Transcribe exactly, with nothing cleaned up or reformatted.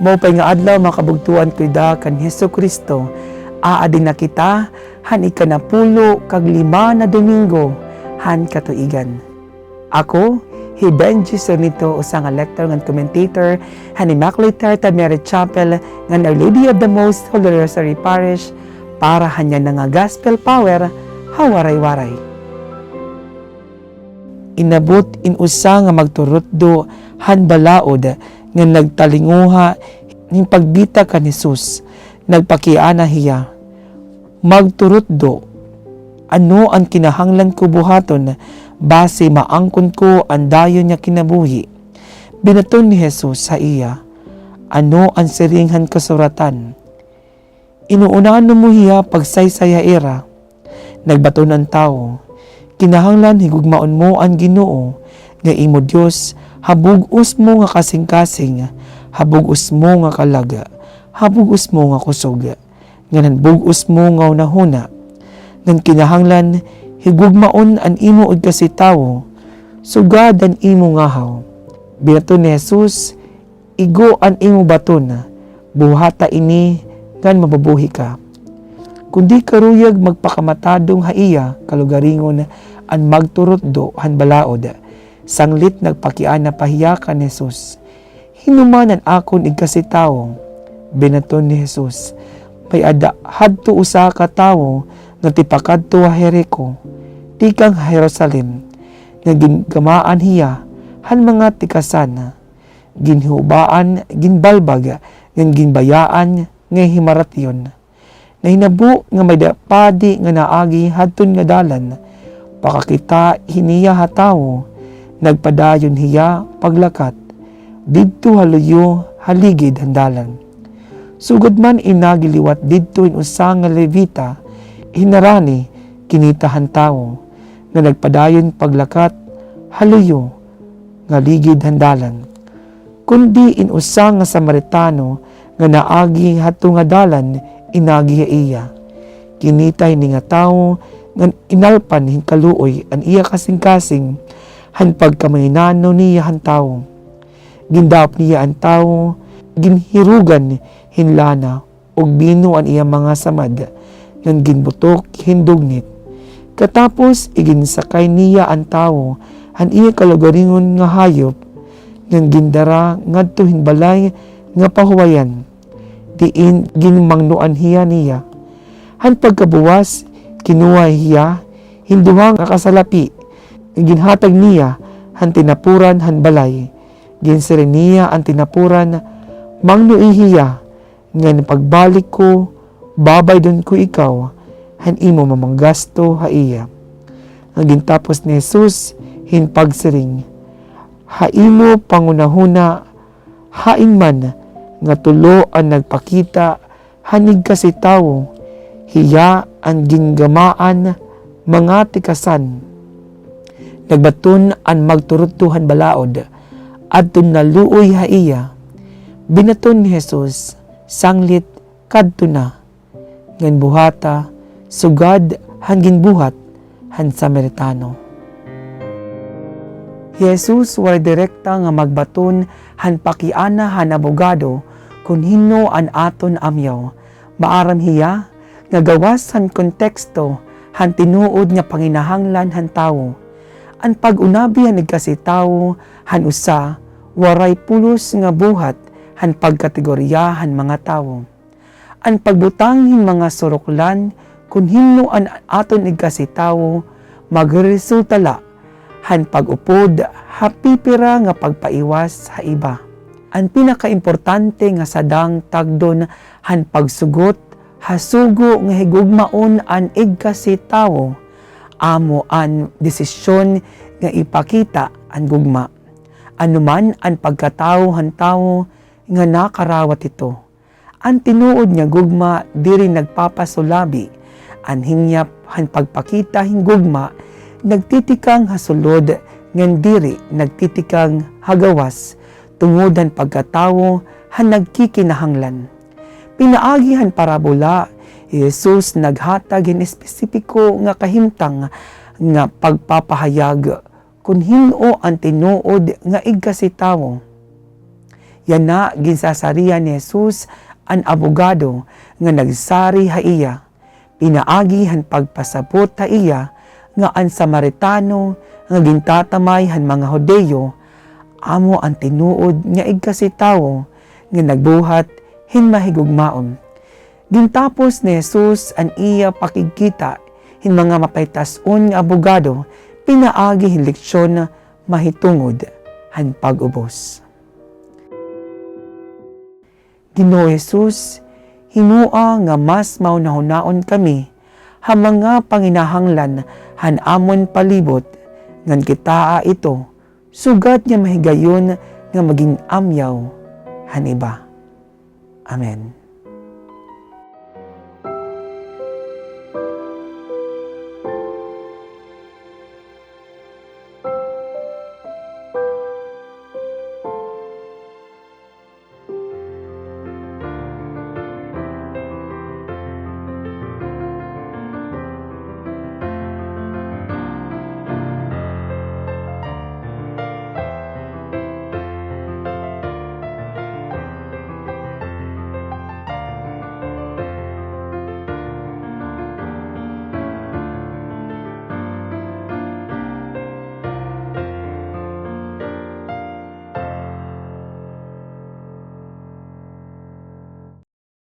Maupay nga adlaw, mga kabugtoan ko dida kan Hesukristo. Aadi na kita han ikanapulo kag lima na Domingo han katuigan. Ako hi Benji Sornito, usa nga lector ngan commentator han Immaculate Heart of Mary Chapel ngan Our Lady of the Most Holy Rosary Parish, para han yana nga Gospel Power ha Waray-Waray. Inabot in usa nga magturutdo han balaod nga nagtalinguha hin pagbita kan Jesus. Nagpakiana hiya, "Magturutdo, ano an kinahanglan ko buhaton basi maangkon ko an dayon nga kinabuhi?" Binaton ni Jesus ha iya, "Ano an siring han kasuratan? Inuunanon mo hiya pagsaysay ha ira." Nagbaton an tawo, "Kinahanglan higugmaon mo an Ginoo nga imo Dios ha bug-os mo nga kasingkasing, ha bug-os mo nga kalag, ha bug-os mo nga kusog, ngan han bug-os mo nga hunahuna. Ngan kinahanglan higugmaon an imo igkasitawo sugad han imo ngahaw." Binaton ni Jesus, "Igo an imo baton, buhata ini ngan mabubuhi ka." Kundi karuyag magpakamatadong ha iya kalugaringon an magturutdo han balaod, sanglit nagpakiana pa hiya kan Jesus, "Hin-o man an akon igkasitawo?" Binaton ni Jesus, "May-ada hadto usa ka tawo nga tipakadto ha Jerico, tikang ha Jerusalem, nga gingamaan hiya han mga tikasan, ginhubaan, ginbalbag, ngan ginbayaan nga himaratyon. Nahinabo nga may-ada padi nga naagi hadton nga dalan. Pakakita hiniya ha tawo, nagpadayon hiya paglakat didto ha luyo ha ligid han dalan. Sugad man inagi liwat didto hin usa nga Levita, hinarani kinita han tawo, nga nagpadayon paglakat ha luyo nga ligid han dalan. Kundi in usa nga Samaritano nga naagi hadto nga dalan inagi ha iya. Kinita hini nga tawo ngan inalpan hin kaluoy an iya kasingkasing han pagkamanginano niya han tawo. Gindahop niya an tawo, ginhirugan hin lana ug bino an iya mga samad, ngan ginbutok hin dugnit. Katapos, iginsakay niya an tawo han iya kalugaringon nga hayop, ngan gindara ngadto hin balay nga pahuwayan, diin ginmangnoan hiya niya. Han pagkabuwas, kinuha hiya hin duha nga kasalapi, ngan ginhatag niya han tinapuran han balay. Ginsiring niya an tinapuran, "Mangnoi hiya, ngan pagbalik ko, babaydon ko ikaw han imo mga gasto ha iya." Ngan gintapos ni Jesus hin pagsiring, "Ha imo panghunahuna, hain man nga tulo an nagpakita han igkasitawo, hiya an gingamaan mga tikasan?" Nagbaton an magturutdo han balaod, adton naluoy ha iya. Binaton ni Jesus, "Sanglit kadto na, ngan buhata sugad han ginbuhat han Samaritano." Hi Jesus waray direkta nga magbaton han pakiana han abogado kon hin-o an aton amyaw. Maaram hiya nga gawas han konteksto han tinuod nga panginahanglan han tawo. An pag-unabi han igkasitawo han usa, waray pulos nga buhat han pagkategorya han mga tawo. An pagbutang hin mga suruklan kon hin-o an aton igkasitawo magreresulta la han pag-upod ha pipira nga pagpaiwas ha iba. An pinakaimportante nga sadang tagdon han pagsugot ha sugo nga higugmaon an igkasitawo amo an desisyon nga ipakita an gugma. Ano man an pagkatawo han tawo nga nakarawat hito, an tinuod nga gugma diri nagpapasulabi. An hingyap han pagpakita hin gugma nagtitikang ha sulod ngan diri nagtitikang ha gawas tungod han pagkatawo han nagkikinahanglan. Pinaagi han parabola, Hi Jesus naghatag hin espesipiko nga kahimtang nga pagpapahayag kon hin-o an tinuod nga igkasitawo. Yana, ginsasarihan ni Jesus an abogado nga nagsari ha iya, pinaagi han pagpasabot ha iya nga an Samaritano nga gintatamay han mga Hudiyo amo an tinuod nga igkasitawo nga nagbuhat hin mahigugmaon. Gintapos ni Jesus an iya pakigkita hin mga mapaitas-on nga abogado pinaagi hin leksyon mahitungod han pag-ubos. Ginoo Jesus, himoa nga mas mahunahunaon kami ha mga panginahanglan han amon palibot, ngan kitaa ito, sugad nga mahigayon nga maging amyaw han iba. Amen.